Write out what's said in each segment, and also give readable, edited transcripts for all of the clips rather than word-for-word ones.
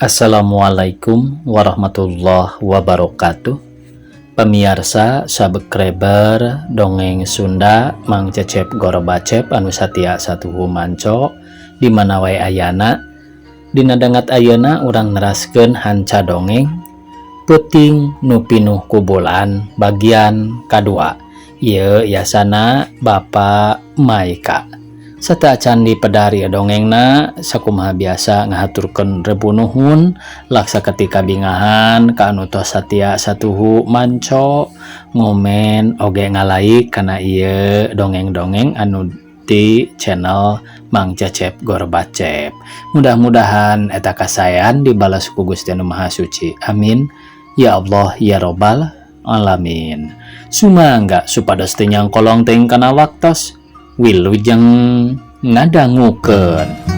Assalamualaikum warahmatullahi wabarakatuh. Pemirsa subscriber dongeng Sunda Mang Cecep Gorobacep anu satia satuhu manco di mana wae ayana. Dina dangat ayeuna urang neraskeun hanca dongeng Peuting Nu Pinuh Ku Bulan bagian kadua. Ieu yasana Bapak Maika. Sateuacan dipedar ieu dongengna, sakumaha biasa ngahaturkeun rebu nuhun laksa ketika bingahan ka anu tos satia satuhu manco ngomen oge ngalaik kana ieu dongeng-dongeng anu di channel Mang Cecep Gorbacep. Mudah-mudahan eta kasaean dibalas ku Gusti Anu Maha Suci. Amin ya Allah ya Robbal alamin. Sumangga supados teu nyangkolong teuing kana waktos, wilujeng ngadangukeun.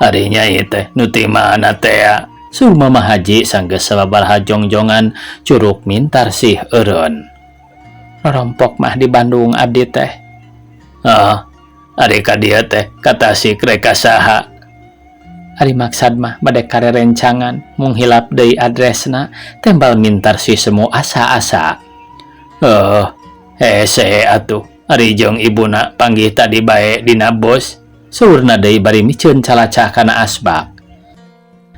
Ari nyai teh nu ti mana teh ya? Saur Mama Haji sanggeus sababaraha jongjongan curug Mintarsih eureun. Rorompok mah di Bandung abdi teh. Oh, ari ka dieu teh ka Tasik rek ka saha? Ari maksad mah bade karerencangan mung hilap deui adresna tembal Mintarsih semu asa-asa. Oh, hese atuh ari jeung ibuna panggih tadi bae dina bos. Saurna deui bari miceun calacah kana asbak.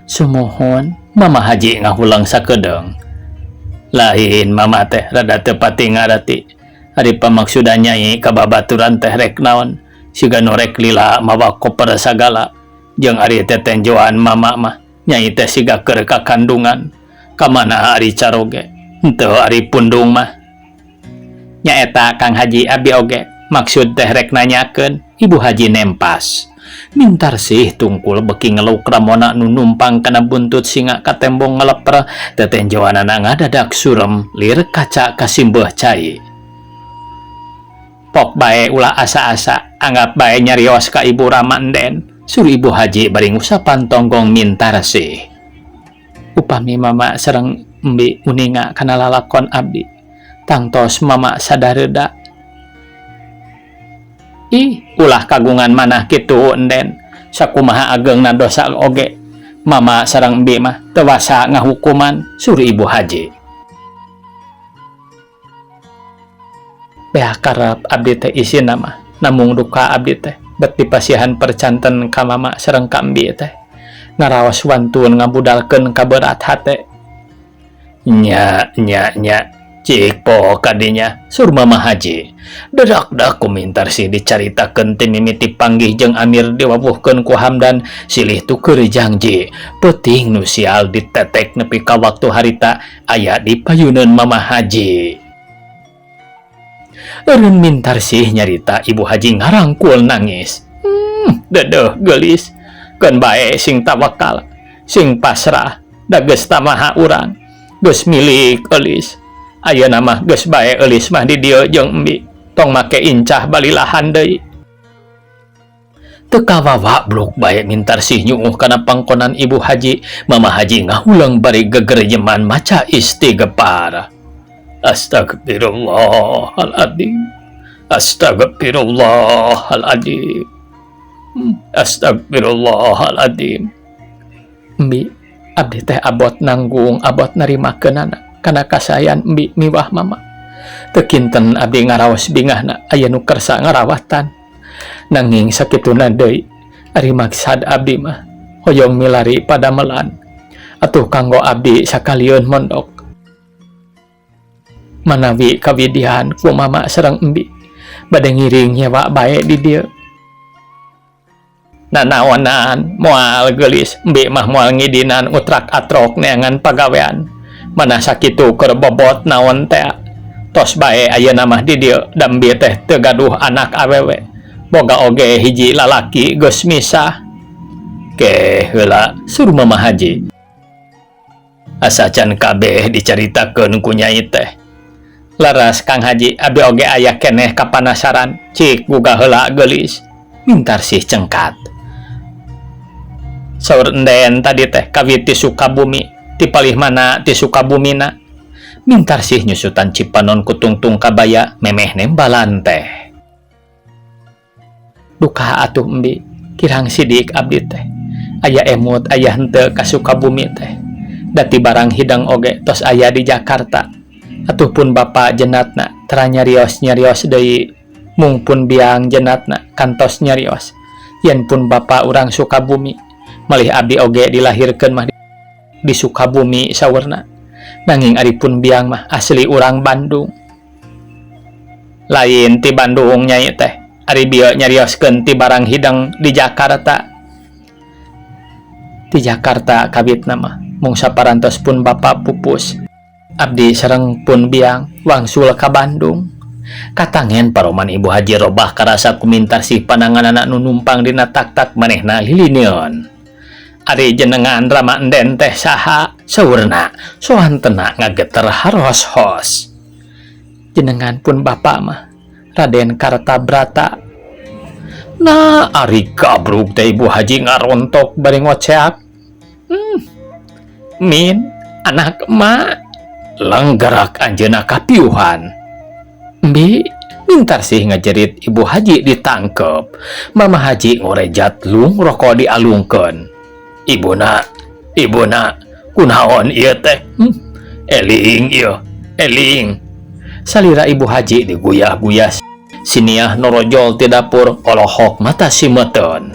Sumuhun, Mama Haji ngahulang sakedeung. Lain mama teh rada teu pati ngarati. Ari pamaksudan nyai ka babaturan teh rek naon? Siga nu rek lila mawa koper sagala. Jeung ari tetenjoan mama mah nyai teh siga keur ka kandungan. Ka mana ari caroge? Henteu ari pundung mah. Nyaeta Kang Haji abdi oge maksud teh rek nanyakeun. Ibu Haji nempas. Mintarsih tungkul beki ngeluk ramona nu numpang kana buntut singa katembong ngeleper tetenjoanana ngadadak surem lir kaca kasimbeuh cai. Pok bae ulah asa-asa, anggap bae nyarios ka Ibu Rama enden. Sur Ibu Haji bari ngusapan tonggong Mintarsih. Upami mama sareng embi uninga kana lalakon abdi, tangtos mama sadareuda. Ih, ulah kagungan manah kitu enden. Sakumaha ageungna dosa oge. Mama sareng embi mah teu wasa ngahukuman, sur Ibu Haji. Beak karep abdi teh isina mah, namung duka abdi teh bet dipasihan percanten ka mama sareng ka embi teh. Ngaraos wantun ngabudalkeun kaberat hate. Nya nya nya. Cik po kadinya, sur Mama Haji. Dedak-dak ku Mintarsih dicaritakeun ti mimiti panggih jeung Amir diwawuhkeun ku Hamdan silih tuker janji. Peuting nu sial ditetek nepi ka waktu harita aya di payuneun Mama Haji. Eureun Mintarsih nyarita Ibu Haji ngarangkul nangis. Dedeuh geulis. Keun bae sing tawakal, sing pasrah, da geus tamaha urang. Geus milik eulis. Ayeuna mah geus bae eulis mah di dieu jeung embi, tong make incah balilahan deui. Teu kawawa bluk bae Mintarsih nyuuh kana pangkonan Ibu Haji. Mama Haji ngahuleung bari gegerejeman maca istighfar. Astagfirullahaladzim. Astagfirullahaladzim. Astagfirullahaladzim. Embi, abdi teh abot nanggung, abot narimakeunana kana kasayan embi miwah mama. Teu kinten abdi ngaraos bingahna aya nu kersa ngarawatan. Nanging sakituna deui ari maksad abdi mah hoyong milari padamelan. Atuh kanggo abdi sakalieun mondok. Manawi kawidihan ku mama sareng embi bade ngiring nyewa bae di dieu. Nanaonan moal geulis embi mah moal ngidinan utrak-atrok neangan pagawean. Mana sakitu keur bobot naon tea. Tos bae ayeuna mah di dieu da embi teh teu gaduh anak awewe. Boga oge hiji lalaki geus misah. Keh heula sur Mama Haji. Asa can kabeh dicaritakeun ku nyai teh. Leres Kang Haji abi oge aya keneh kapanasaran cik gugah heula geulis. Mintarsih cengkat. Saur enden tadi teh kawit ti Sukabumi ti palih mana ti Sukabumina. Mintarsih nyusutan cipanon ku tungtung kabaya memeh nembalan teh. Duka atuh embi kirang sidik abdi teh. Aya emut aya henteu ka Sukabumi teh. Dati barang hidang oge tos aya di Jakarta. Atuh pun bapa jenatna tara nyarios-nyarios deui mung pun biang jenatna kantos nyarios. Yen pun bapa urang Sukabumi malih abdi oge dilahirkeun mah di Sukabumi saurna. Nanging ari pun biang mah asli urang Bandung. Lain ti Bandung nyai teh. Ari bieu nyarioskeun ti barang hidang di Jakarta. Di Jakarta kawitna mah mung saparantos pun bapa pupus. Abdi sareng pun biang wangsul ka Bandung. Katangen paroman Ibu Haji robah karasa ku Mintarsih pananganana nu numpang dina tak-tak manehna lilineun. Ari jenengan Rama Enden teh saha? Saurna sohantena ngageter haros-hos. Jenengan pun bapa mah Raden Kartabrata. Nah, ari gabrug teh Ibu Haji ngarontok bari ngoceak. Min, anak emak. Langgerak anjeunna kapiuhan. Embi, Mintarsih ngajerit Ibu Haji ditangkep. Mama Haji ngorejat lung rokok dialungkeun. Ibuna, ibuna, kunaon ieu teh? Eling ieu, eling. Salira Ibu Haji diguyah-guyah. Siniah norojol ti dapur olohok mata simeteun.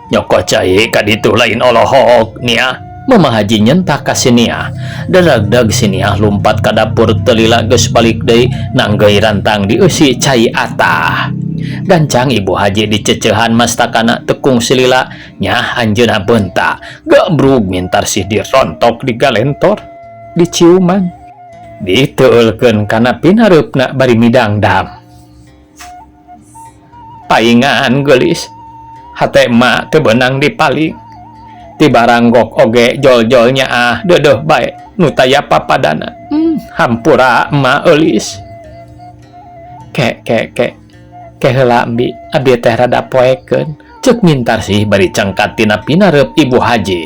Nyokot cai ka ditu lain olohok nia. Mama Haji nyentak ka Siniah. Daragdag Siniah lumpat ka dapur teu lila geus balik deui nanggeuy rantang dieusi cai atah. Gancang Ibu Haji diceceuhan mastakana tekung silila nyah anjeunna beunta. Gabrug Mintarsih dirontok digalentor diciuman. Diteulkeun kana pinareupna bari midangdam. Paingan geulis hate emak teu beunang dipaling. Ti baranggok oge jol-jol nyaah deudeuh bae nu taya papadana. Hampura emak eulis. Ke ke ke ke heula embi abdi teh rada poekeun. Ceuk Mintarsih bari cengkat tina pinareup Ibu Haji.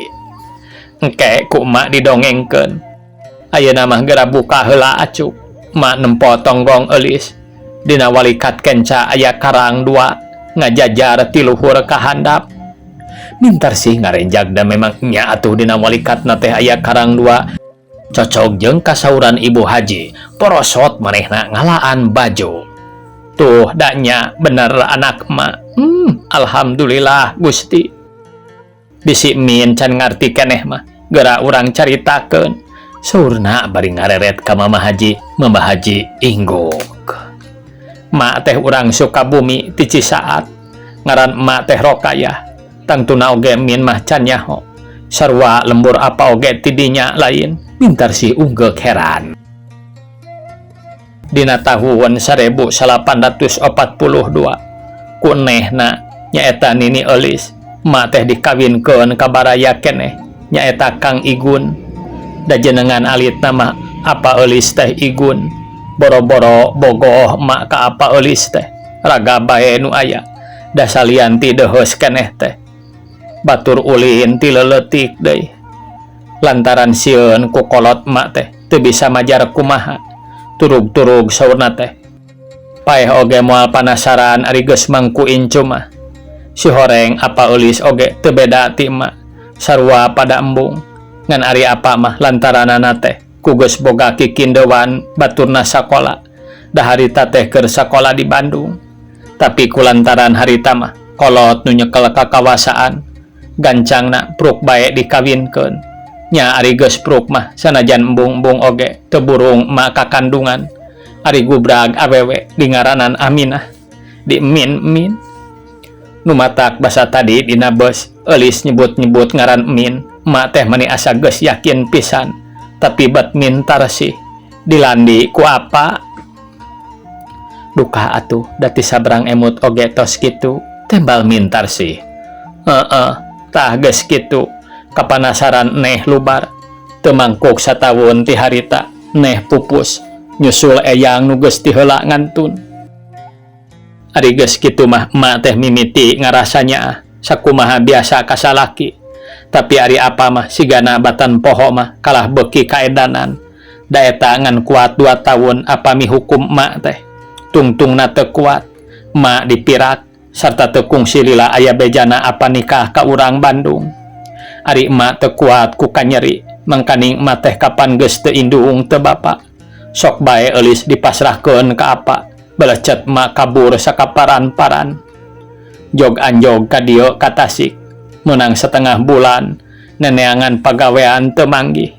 Engke ku emak didongengkeun. Ayeuna mah geura buka heula acuk. Emak nempo tonggong eulis. Dina walikat kenca aya karang dua ngajajar ti luhur ka handap. Mintarsih ngarenjag da memang nya atuh dina walikatna teh aya karang dua. Cocok jeung kasauran Ibu Haji, porosot manehna ngalaan baju. Tuh da nya bener anak emak. Alhamdulillah Gusti. Bisi min can ngarti keneh mah, geura urang caritakeun. Saurna bari ngareret ka Mama Haji, Mama Haji ingguk. Mak teh urang Sukabumi ti Cisaat. Ngaran emak teh Rokayah. Tangtuna oge min mah can nyaho. Sarua lembur apa oge ti dinya lain. Mintarsih unggeuk heran. Dina tahun 1842 ku nehna nyaeta Nini Eulis emak teh dikawinkeun ka baraya keneh nyaeta Kang Igun. Da jenengan alitna mah apa Eulis teh Igun. Boro-boro bogoh emak ka apa Eulis teh raga bae nu aya. Da salian ti deuheus keneh teh. Batur ulin ti leuletik deui. Lantaran sieun ku kolot emak teh teu bisa majar kumaha. Turug-turug saurna teh. Paeh oge moal panasaran ari geus mangku incu mah. Si horeng apa Eulis oge teu beda ti emak. Sarua pada embung. Ngan ari apa mah lantaranana teh ku geus boga kikindeuan baturna sakola. Da harita teh keur sakola di Bandung. Tapi ku lantaran harita mah kolot nu nyekel kakawasaan. Gancangna pruk bae dikawinkeun. Nya ari geus pruk mah sanajan embung-embung oge teu burung emak kakandungan. Ari gubrag awewe dingaranan Aminah di Min Min nu matak basa tadi dina bus Eulis nyebut-nyebut ngaran Min emak teh meni asa geus yakin pisan tapi bet Mintarsih dilandi ku apa duka atuh da ti sabrang emut oge tos kitu tembal Mintarsih heeh tah geus kitu kapanasaran neh lubar teu mangkuk satawun ti harita neh pupus nyusul eyang nu geus ti heula ngantun. Ari geus kitu mah emak teh mimiti ngarasa nyaah sakumaha biasa ka salaki. Tapi ari apa mah sigana batan poho mah kalah beuki kaedanan. Da eta ngan kuat dua taun apa mihukum emak teh. Tungtungna teu kuat. Emak dipirak sarta teu kungsi lila aya bejana apa nikah ka urang Bandung. Ari emak teu kuat ku kanyeri, mangkaning emak teh kapan geus teu indung teu bapa. Sok bae Eulis dipasrahkeun ka apa, belecet emak kabur sakaparan-paran. Jog anjog ka dieu ka Tasik, meunang satengah bulan neneangan pagawean teu manggih.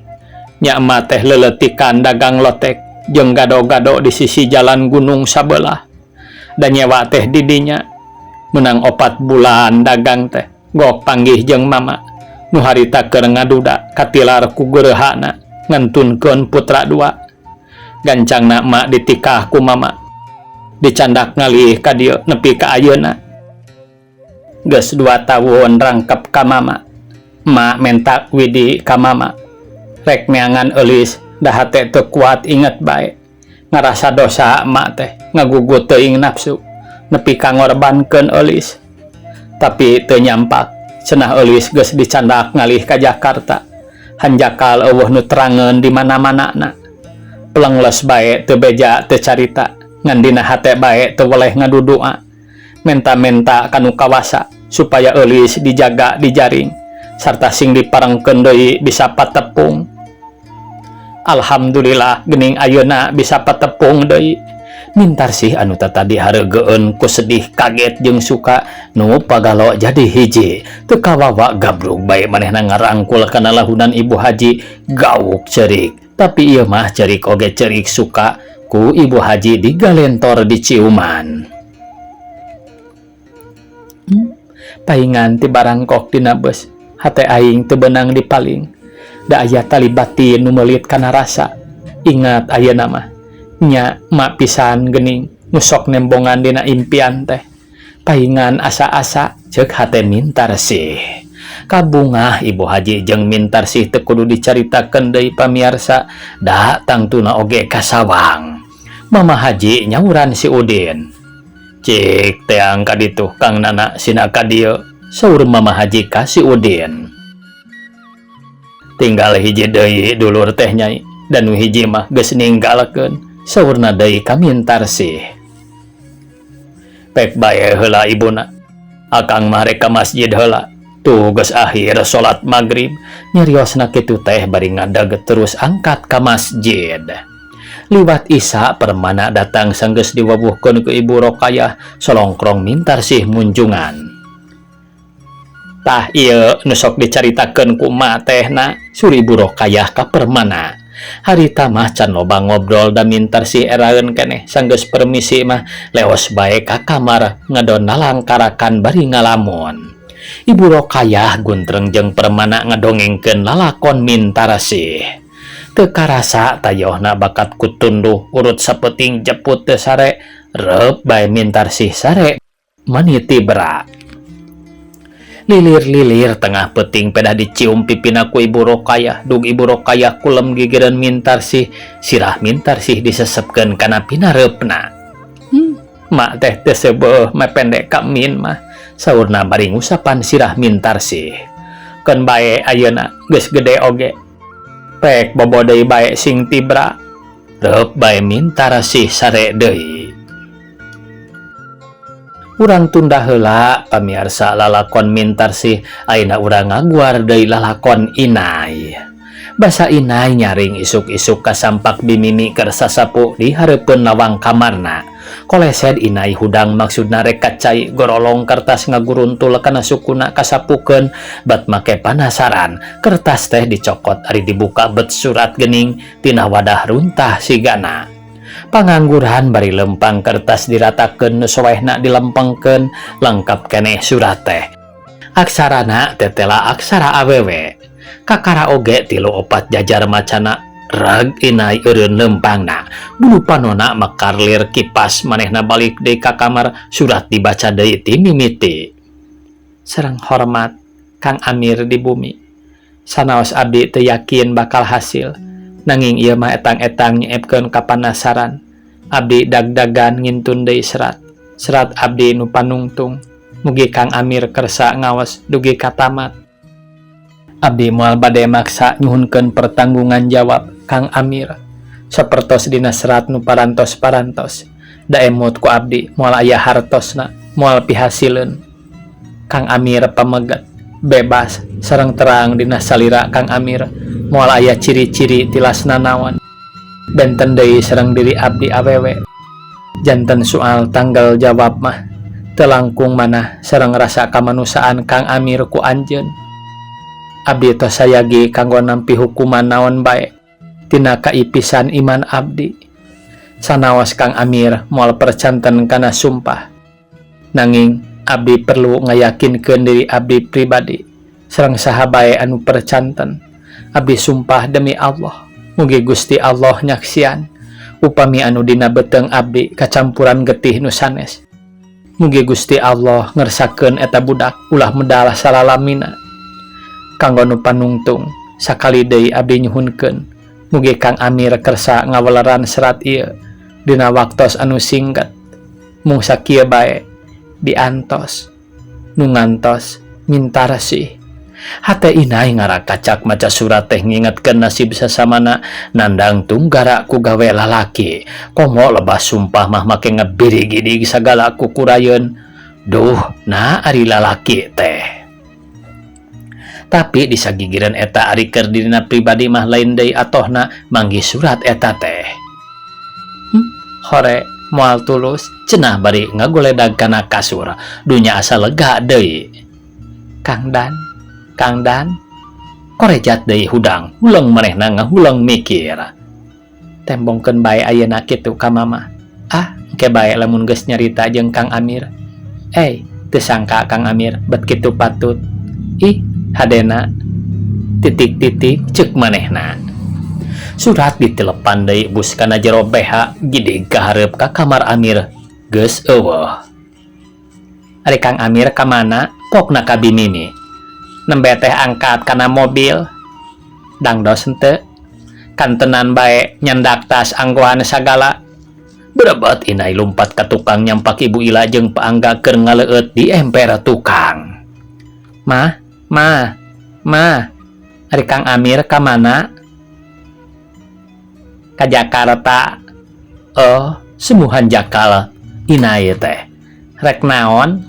Nya emak teh leuleutikan dagang lotek jeung gado-gado di sisi jalan gunung sabelah. Da nyewa teh di dinya. Meunang opat bulan dagang teh, gok panggih jeung mama nu harita keur ngaduda katilar ku geureuhana ngantunkeun putra dua. Gancangna emak ditikah ku mama. Dicandak ngalih ka dieu nepi ka ayeuna. Geus dua taun rangkep ka mama. Emak menta widi ka mama. Rek neangan Eulis da hate teu kuat inget bae. Ngarasa dosa emak teh ngagugut teuing nafsu nepi ka ngorbankeun Eulis. Tapi teu nyampak cenah Eulis geus dicandak ngalih ka Jakarta. Hanjakal eueuh nu terangeun di mana-manana. Pelengles bae teu beja teu carita ngan dina hate bae teu weleh ngadudua. Menta-menta ka nu kawasa supaya Eulis dijaga dijaring sarta sing diparengkeun deui bisa patepung. Alhamdulillah geuning ayeuna bisa patepung deui. Mintarsih anu tatadi hareugeun ku sedih kaget jeung suka nu pagalo jadi hiji teu kawawa gabrug bae manehna ngarangkul kana lahunan Ibu Haji gauk ceurik. Tapi ieu mah ceurik oge ceurik suka ku Ibu Haji digalentor di ciuman. Paingan ti barangkok dina beus hate aing teu beunang dipaling da aya tali batin nu meulit kana rasa ingat ayeuna mah. Nya mak pisan geuning nu sok nembongan dina impian teh. Paingan asa-asa ceuk hate Mintarsih. Kabungah Ibu Haji jeung Mintarsih teu kudu dicaritakeun deui pamiarsa da tangtuna oge kasawang. Mama Haji nyauran si Udin. Cik teang ka ditu Kang Nana sina ka dieu saur Mama Haji ka si Udin. Tinggal hiji deui dulur teh nyai dan nu hiji mah geus ninggalkeun. Saurna deui ka Mintarsih. Pek bae heula ibuna. Akang mah rek ka masjid heula. Tuh geus akhir salat magrib. Nyariosna kitu teh bari ngadag terus angkat ka masjid. Liwat Isya Permana datang sanggeus diwabuhkeun ku Ibu Rokayah solongkrong Mintarsih munjungan. Tah ieu nu sok dicaritakeun ku emak teh na sur Ibu Rokayah ka Permana. Harita mah can loba ngobrol da Mintarsih eraeun keneh sanggeus permisi mah leos bae ka kamar ngadon nalangkarakan bari ngalamun. Ibu Rokayah guntreng jeung Permana ngadongengkeun lalakon Mintarsih. Teu karasa tayohna bakat kutunduh urut sapeting jeput teu sare reup bae Mintarsih sare maniti berak. Lilir-lilir tengah peuting pedah dicium pipina ku Ibu Rokayah dug Ibu Rokayah kulem gigireun Mintarsih sirah Mintarsih disesepkeun kana pinareupna. Mak teh teu seubeuh mependek ka Min mah saurna bari ngusapan sirah Mintarsih. Keun bae ayeuna geus gede oge. Pek bobo deui bae sing tibra. Reup bae Mintarsih sare deui. Urang tunda heula pamiarsa lalakon Mintarsih ayeuna urang ngaguar deui lalakon Inai. Basa Inai nyaring isuk-isuk kasampak bimimi keur sasapu di hareupeun lawang kamarna. Kolesed Inai hudang maksudna rek ka cai gorolong kertas ngaguruntul kana sukuna kasapukeun bat make panasaran. Kertas teh dicokot ari dibuka bet surat geuning tina wadah runtah sigana. Pangangguran bari lempang kertas diratakeun nu soehna dilempengkeun lengkap keneh surat teh. Aksarana tetela aksara awewe. Kakara oge tilu opat jajar macana rag inai eureun lempangna. Bulu panona mekar lir kipas manehna balik deui ka kamar surat dibaca deui ti mimiti. Sareng hormat Kang Amir di bumi. Sanaos abdi teu yakin bakal hasil. Nanging ieu mah etang-etang nyeepkeun kapanasaran. Abdi dag-dagan ngintun deui serat. Serat abdi nu panungtung. Mugi Kang Amir kersa ngaos dugi ka tamat. Abdi moal bade maksa nyuhunkeun pertanggungan jawab Kang Amir. Sapertos dina serat nu parantos-parantos. Da emut ku abdi moal aya hartosna, moal pihasileun. Kang Amir pameget, bebas sareng terang dina salira Kang Amir moal aya ciri-ciri tilas nanaon. Benten deui sareng diri abdi awewe. Janten soal tanggal jawab mah teu langkung manah sareng rasa kamanusiaan Kang Amir ku anjeun. Abdi tos sayagi kanggo nampi hukuman naon bae tina kaipisan iman abdi. Sanaos Kang Amir moal percanten kana sumpah. Nanging abdi perlu ngayakinkeun diri abdi pribadi sareng saha bae anu percanten. Abdi sumpah demi Allah, mugi Gusti Allah nyaksian upami anu dina beuteung abdi kacampuran getih nu sanes. Mugi Gusti Allah ngersakeun eta budak ulah medal salalamina. Kanggo nu panungtung sakali deui abdi nyuhunkeun mugi Kang Amir kersa ngawaleran serat ieu dina waktos anu singkat. Mung sakieu bae diantos nu ngantos mintarsih. Hate inai ngarakacak maca surat teh ngingetkeun nasib sasamana nandang tunggara ku gawe lalaki. Komo lebah sumpah mah make ngebirigidig sagala kukurayeun. Duh, nah ari lalaki teh. Tapi disagigireun eta ari keur dirina pribadi mah lain deui atohna manggih surat eta teh. Hore moal tulus cenah bari ngagoledag kana kasur. Dunya asa lega deui. Kang Dan, Kang Dan, korejat deui hudang, huleng manehna ngahuleng mikir. Tembongkeun bae ayeuna kitu ka mama. Ah, engke bae lamun geus nyarita jeung Kang Amir. Eh, teu sangka Kang Amir bet kitu patut. Ih, hadena titik-titik ceuk manehna. Surat ditelepan deui bus kana jero BH gidig ka hareup ka kamar Amir geus eueuh. Ari Kang Amir ka mana? Pokna ka Bi Mimi. Nembe teh angkat kana mobil. Dangdos henteu. Kantenan bae nyandak tas anggohan sagala. Berebet inai lumpat ka tukang nyampak Ibu Ila jeung Paangga keur ngaleueut di emper tukang. Mah, mah, mah, ari Kang Amir ka mana? Ka Jakarta. Oh, semuhan jakal inai teh. Rek naon?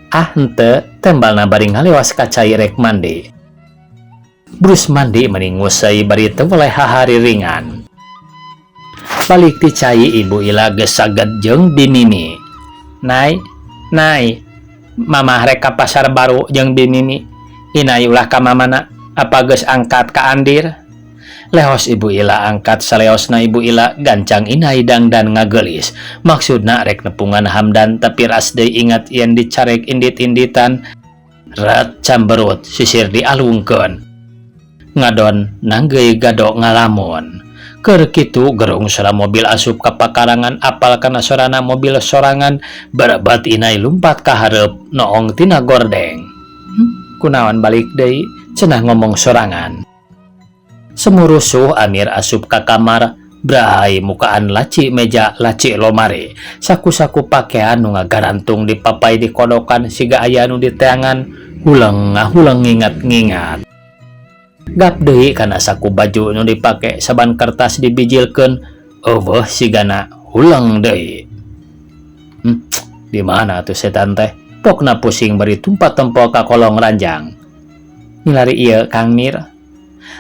Ah henteu, tembalna bari ngalewas ka cai rek mandi. Brus mandi meni nguseuy bari teu weleh hahariringan. Balik ti cai Ibu Ila geus saged jeung Bi Mimi. Nay, nay, mamah rek ka pasar baru jeung Bi Mimi. Inai ulah ka mamana, apa geus angkat ka Andir? Lehos Ibu Ila angkat saleosna Ibu Ila gancang inai dangdan ngagelis. Maksudna rek nepungan Hamdan tapi ras deui ingat yen dicarek indit-inditan. Rat camberut sisir dialungkeun. Ngadon nanggeuy gado ngalamun. Keur kitu gerung sora mobil asup ka pakarangan apal kana sorana mobil sorangan berebat inai lumpat ka hareup noong tina gordeng. Kunaon balik deui cenah ngomong sorangan. Semurusuh Amir asup ka kamar, bray mukaan laci meja laci lomari. Saku-saku pakaian nu ngagarantung dipapai dikodokan siga aya nu diteangan, huleng ngahuleng ngingat-ngingat. Gap deui kana saku baju nu dipake saban kertas dibijilkeun, eueuh sigana huleng deui. Di mana tuh setan teh? Pokna pusing bari tumpat tempo ka kolong ranjang. Milari ieu Kang Mir.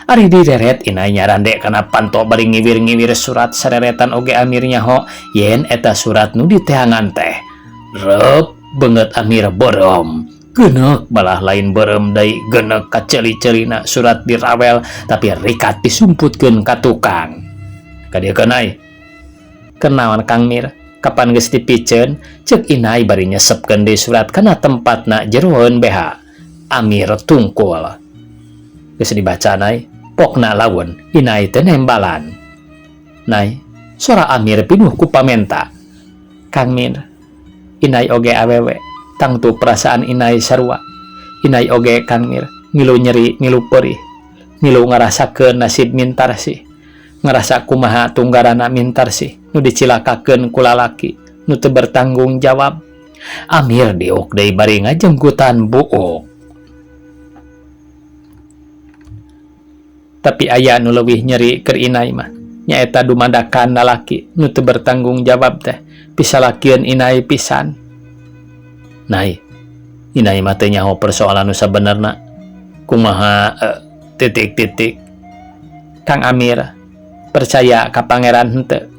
Ari direret inai nyarande kana panto bari ngiwir-ngiwir surat sareretan oge Amir nyaho yen eta surat nu diteangan teh. Rep beungeut Amir beureum. Geuneuk malah lain beureum deui geuneuk kaceuli-ceulina surat dirawel tapi rikat disumputkeun ka tukang. Kadieukeun ai. Kenaon Kang Mir? Kapan geus dipiceun? Cek Inai bari nyesepkeun deui surat kana tempatna jeroeun BH. Amir tungkul. Geus dibaca Nay, pokna laun Inai teu nembalan. Nay, sora Amir pinuh ku pamenta. Kang Mir, Inai oge awewe, tangtu perasaan Inai sarua. Inai oge Kang Mir, ngilu nyeri, ngilu perih. Ngilu ngarasakeun nasib Mintarsih. Ngerasa kumaha tunggarana Mintarsih nu dicilakakeun ku lalaki nu teu bertanggung jawab. Amir diuk deui bari ngajengkutan buuk. Tapi aya nu leuwih nyeri keur Inai mah, nyaeta dumadakan lalaki nu teu bertanggung jawab teh pisalakieun Inai pisan. Nai, Inai mah teu nyaho persoalan nu sabenerna. Kumaha titik-titik. Kang Amir percaya ka pangeran henteu.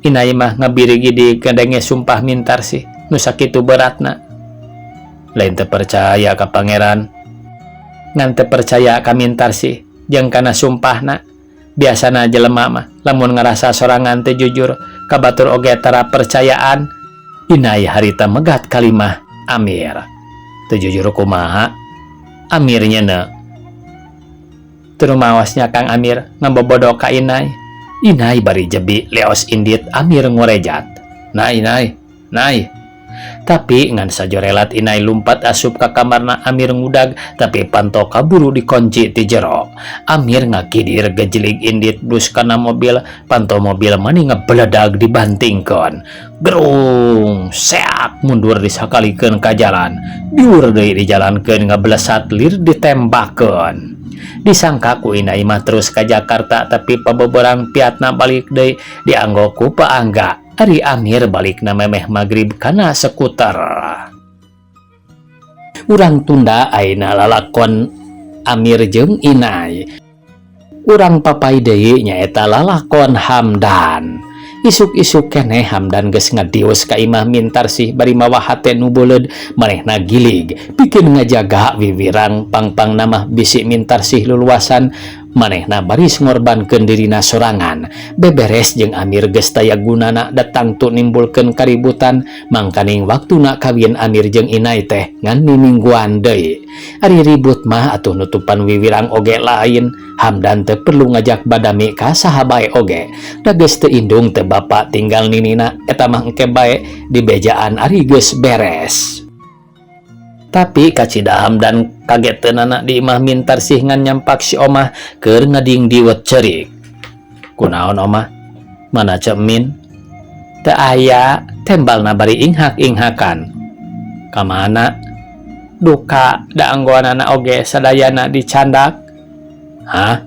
Inai mah ngabirigi ngadenge sumpah Mintarsih nu sakitu beratna. Lain teu percaya ka pangeran, ngan teu percaya ka Mintarsih jeung kana sumpahna. Biasana jelema mah lamun ngarasa sorangan teu jujur ka batur oge tara percayaan. Inai harita megat kalimah Amir. Teu jujur kumaha? Amir nyeuneu. Teu rumaosnya Kang Amir ngabobodo ka Inai. Inai bari jebi leos indit Amir ngorejat. Nai, nai, nai. Tapi ngan sajorelat Inai lumpat asup ka kamarna Amir ngudag, tapi panto kaburu dikunci ti jero. Amir ngakidir gejelig indit blus kana mobil, panto mobil mani ngebeledag dibantingkeun. Gerung, seak mundur disakalikeun ka jalan. Biur deui dijalankeun ngebelesat lir ditembakeun. Disangka ku Inai mah terus ka Jakarta, tapi pabeberang piatna balik deui dianggo ku Paangga. Ari Amir balikna memeh magrib kana skuter. Urang tunda ayeuna lalakon Amir jeung Inai. Urang papai deui nyaeta lalakon Hamdan. Isuk-isuk keneh Hamdan geus ngadius ka imah Mintarsih bari mawa hate nu beuleud, manehna gilig pikeun ngajaga wiwirang pangpang namah bisi Mintarsih luluasan. Manehna baris ngorbankeun dirina sorangan. Beberes jeung Amir geus taya gunana datang tu nimbulkeun kaributan, mangkaning waktuna kawin Amir jeung Inai teh ngan mingguan deui. Ari ribut mah atuh nutupan wiwirang oge lain. Hamdan teu perlu ngajak badami ka saha bae oge. Da geus teu indung teu bapa tinggal ninina, eta mah engke bae dibejaan ari geus beres. Tapi kacida Hamdan kageteunana di imah Mintarsih ngan nyampak si omah keur ngading diwet cerik. Kunaon omah? Mana cemin? Teu aya, tembalna bari inghak-inghakan. Kamana? Duka da anggoanana oge sadayana dicandak. Hah?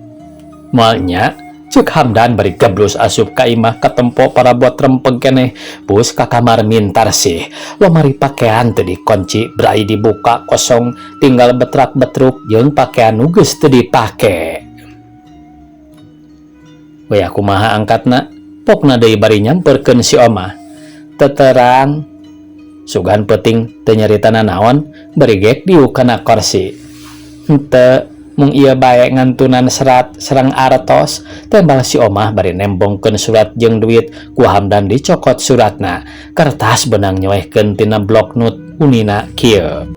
Moal nya? Cek Hamdan bari geblus asup ka imah katempo parabot rempeg keneh bus ka kamar Mintarsih. Lomari pakaian teu dikunci, brai dibuka kosong, tinggal betrak-betruk jeung pakaian nu geus teu dipake. Weh kumaha angkatna? Pokna deui bari nyamperkeun si omah. Teterang sugan peuting teu nyaritana naon, bari gek diuk kana korsi. Henteu mung ieu bae ngantunan serat sareng artos, tembal si omah bari nembongkeun surat jeung duit ku Hamdan dicokot suratna. Kertas benang nyoehkeun tina blok nut unina kieu.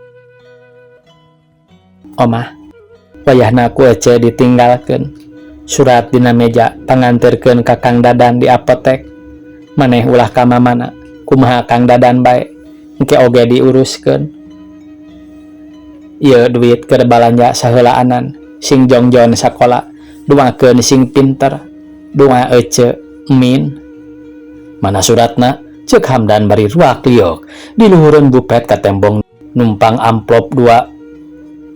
Omah, wayahna ku ece ditinggalkeun. Surat dina meja panganterkeun ka Kang Dadan di apotek. Maneh ulah ka mamana, kumaha Kang Dadan bae, engke oge diuruskeun. Ieu duit keur balanja saheulaanan, sing jongjon sakola, duakeun sing pinter, doa ece, min. Mana suratna? Cek Hamdan bari ruak liuk. Di luhureun bupet katembong numpang amplop 2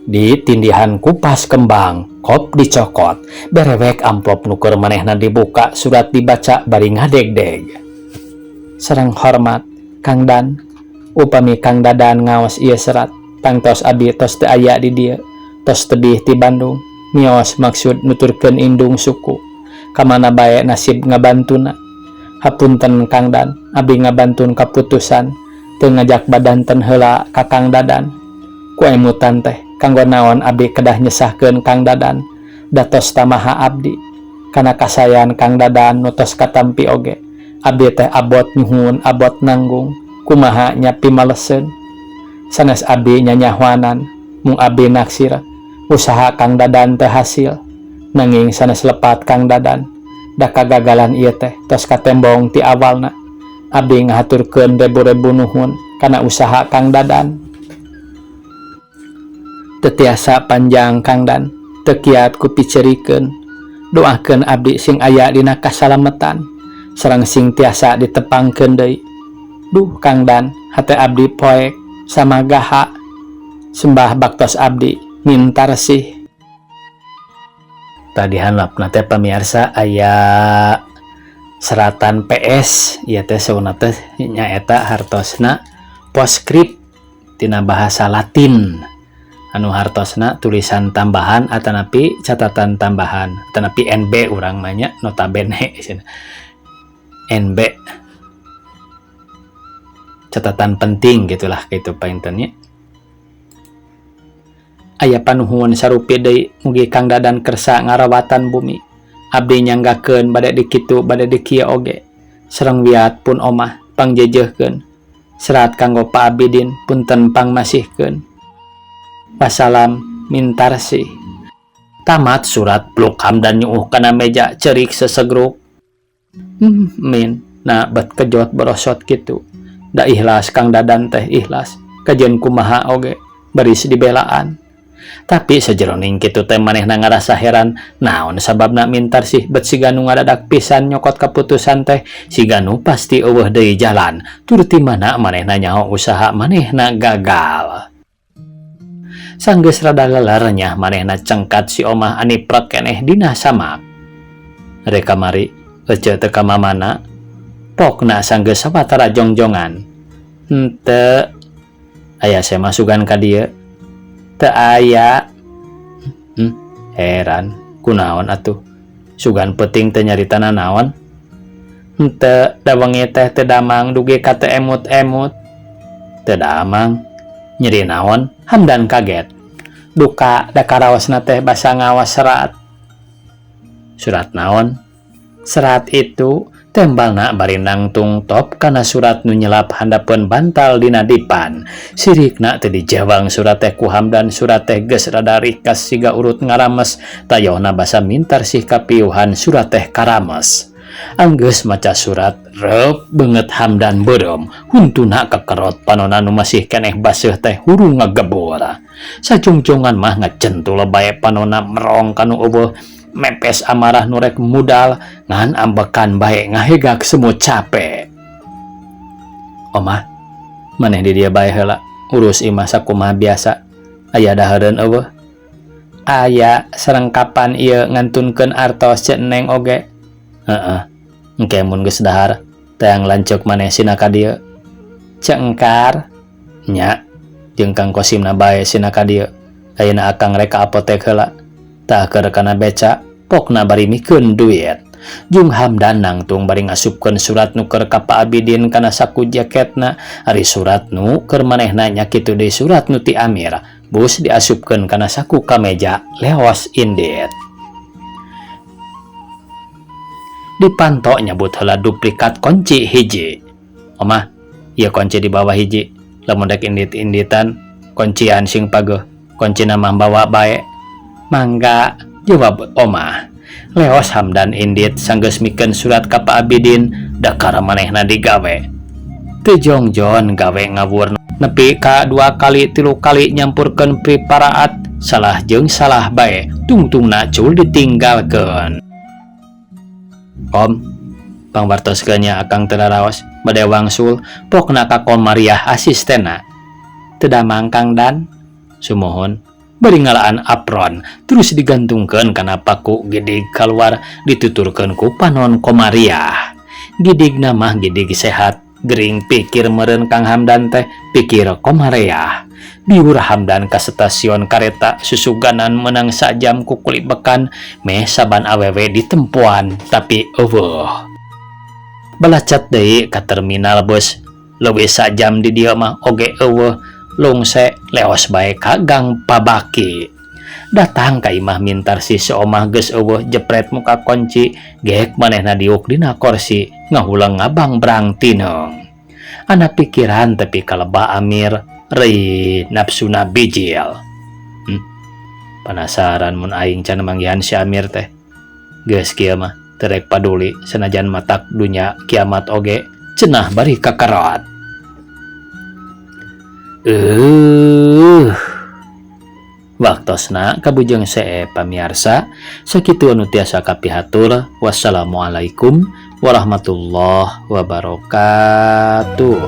di tindihan kupas kembang, kop dicokot. Berewek amplop nu keur manehna dibuka, surat dibaca bari ngadegdeg. Sareng hormat Kang Dan, upami Kang Dadan ngaos ieu serat, tangtos abi tos teu aya di dieu, tos tebih ti Bandung, mios maksud nuturkeun indung suku. Kamana bae nasib ngabantuna. Hapunten Kang Dan, abi ngabantun kaputusan teu ngajak badanten heula ka Kang Dadan. Ku emutan teh kanggo naon abi kedah nyesahkeun Kang Dadan, datos tamaha abdi. Kana kasayan Kang Dadan nu tos katampi oge. Abdi teh abot nyuhun abot nanggung kumaha nya pimaleseun. Sanes abdi nyanyahoanan mung abdi naksir usaha Kang Dadan teu hasil. Nanging sanes lepat Kang Dadan da kagagalan ieu teh tos katembong ti awalna. Abdi ngahaturkeun rebu-rebu nuhun kana usaha Kang Dadan. Teu tiasa panjang Kang Dan, teu kiat ku picerikeun. Doakeun abdi sing aya dina kasalametan sareng sing tiasa ditepangkeun deui. Duh Kang Dan, hate abdi poek samagaha. Sembah baktos abdi Mintarsih. Tah di handapna teh pamirsa aya seratan PS ieu teh sauna teh nyaeta hartosna poskrip tina bahasa Latin anu hartosna tulisan tambahan atanapi catatan tambahan atanapi NB urang mah nya notabene NB catatan penting gitulah kitu panginten nya. Aya panuhun sarupi deui mugi Kang Dadan kersa ngarawatan bumi. Abdi nyanggakeun bade dikitu bade dikieu oge. Sareng wiat pun omah pangjejeuhkeun. Serat kanggo Pak Abidin punten pangmasihkeun. Wassalam Mintarsih. Tamat surat pluk Hamdan nyuuh kana meja ceurik sesegruk. Min, nah bet kejot borosot kitu. Da ikhlas Kang Dadan teh ikhlas. Kajeun kumaha oge baris dibelaan. Tapi sajeroning kitu teh manehna ngarasa heran naon sababna Mintarsih bet siga nu ngadadak pisan nyokot kaputusan teh siga nu pasti eueuh deui jalan tur ti mana manehna nyaho usaha manehna gagal. Sanggeus rada leler nyah manehna cengkat si omah aniprek keneh dina samak. Rek kamari ece teu ka mamana pokna sanggeus sawatara jongjongan. Henteu aya sema sugan ka dieu. Teu aya. Heran kunaon atuh sugan peuting teu nyarita nanaon. Henteu da wengi teh teu damang dugi ka teu emut-emut. Teu damang nyeri naon Hamdan kaget. Duka da karaosna teh basa ngawas serat. Surat naon? Serat itu tembalna bari nangtung top kana surat nu nyelap handapeun bantal dina dipan. Sirikna teu dijawang surat teh ku Hamdan surat teh geus rada rikas siga urut ngarames tayohna basa Mintarsih kapiuhan surat teh karames. Anggeus maca surat reup beungeut Hamdan beureum huntuna kekerot panona nu masih keneh baseuh teh hurung ngagebor. Sajongjongan mah ngacentul bae panona merong kanu eueuh mepes amarah nu rek mudal ngan ambekan bae ngahegak semut cape. Omah maneh di dieu bae heula urus imah sakumaha biasa aya dahareun eueuh. Aya sareng kapan ieu ngantunkeun artos ceuk neng oge. Heeh engke mun geus dahar teang lanceuk maneh sina ka dieu. Ceuk engkar nya jeung Kang Kosimna bae sina ka dieu. Ayeuna akang rek ka apotek heula. Tah keur kana beca pokna bari mikeun duit. Jung Hamdan nangtung bari ngasupkeun surat nu keur ka Pak Abidin kana saku jaketna. Ari surat nu keur manehna nya kitu deui surat nu ti Amir. Bus diasupkeun kana saku kameja leos indit. Dipanto nyabut heula duplikat kunci hiji. Omah, ieu kunci di bawah hiji. Lamun rek indit-inditan, kuncian sing pageuh. Kuncina mah bawa bae. Mangga, jawab omah. Leos Hamdan indit sanggeus mikeun surat ka Pak Abidin dakara manehna digawe. Teu jongjon gawe ngawur nepi ka 2 kali 3 kali nyampurkeun priparaat salah jeung salah bae tungtungna cul ditinggalkeun. Om, pangwartoskeun nya akang teu naraos bade wangsul pokna ka Komariah asistena. Teu damang Kang Dan sumuhun bari ngalaan apron terus digantungkeun kana paku gidig kaluar dituturkeun ku panon Komariah. Gidigna mah gidig sehat gering pikir meureun Kang Hamdan teh pikir Komariah. Biur Hamdan ka stasiun kareta susuganan menang sajam ku kulit bekan meh saban awewe ditempuan tapi eueuh. Balacat deui ka terminal bus leuwih sajam di dieu mah oge eueuh lungse leos bae ka Gang Pabaki. Datang ka imah Mintarsih si omah geus eueuh jepret muka konci gek manehna diuk dina korsi ngahuleng ngabangbrang tineung. Ana pikiran tepi ka lebah Amir reuy nafsuna bijil. Panasaran mun aing can manggihan si Amir teh. Geus kieu mah teu rek paduli sanajan matak dunya kiamat oge cenah bari kakarot. Waktosna kabujeng see pamiarsa sakitu anu tiasa kapihatur wassalamualaikum warahmatullahi wabarakatuh.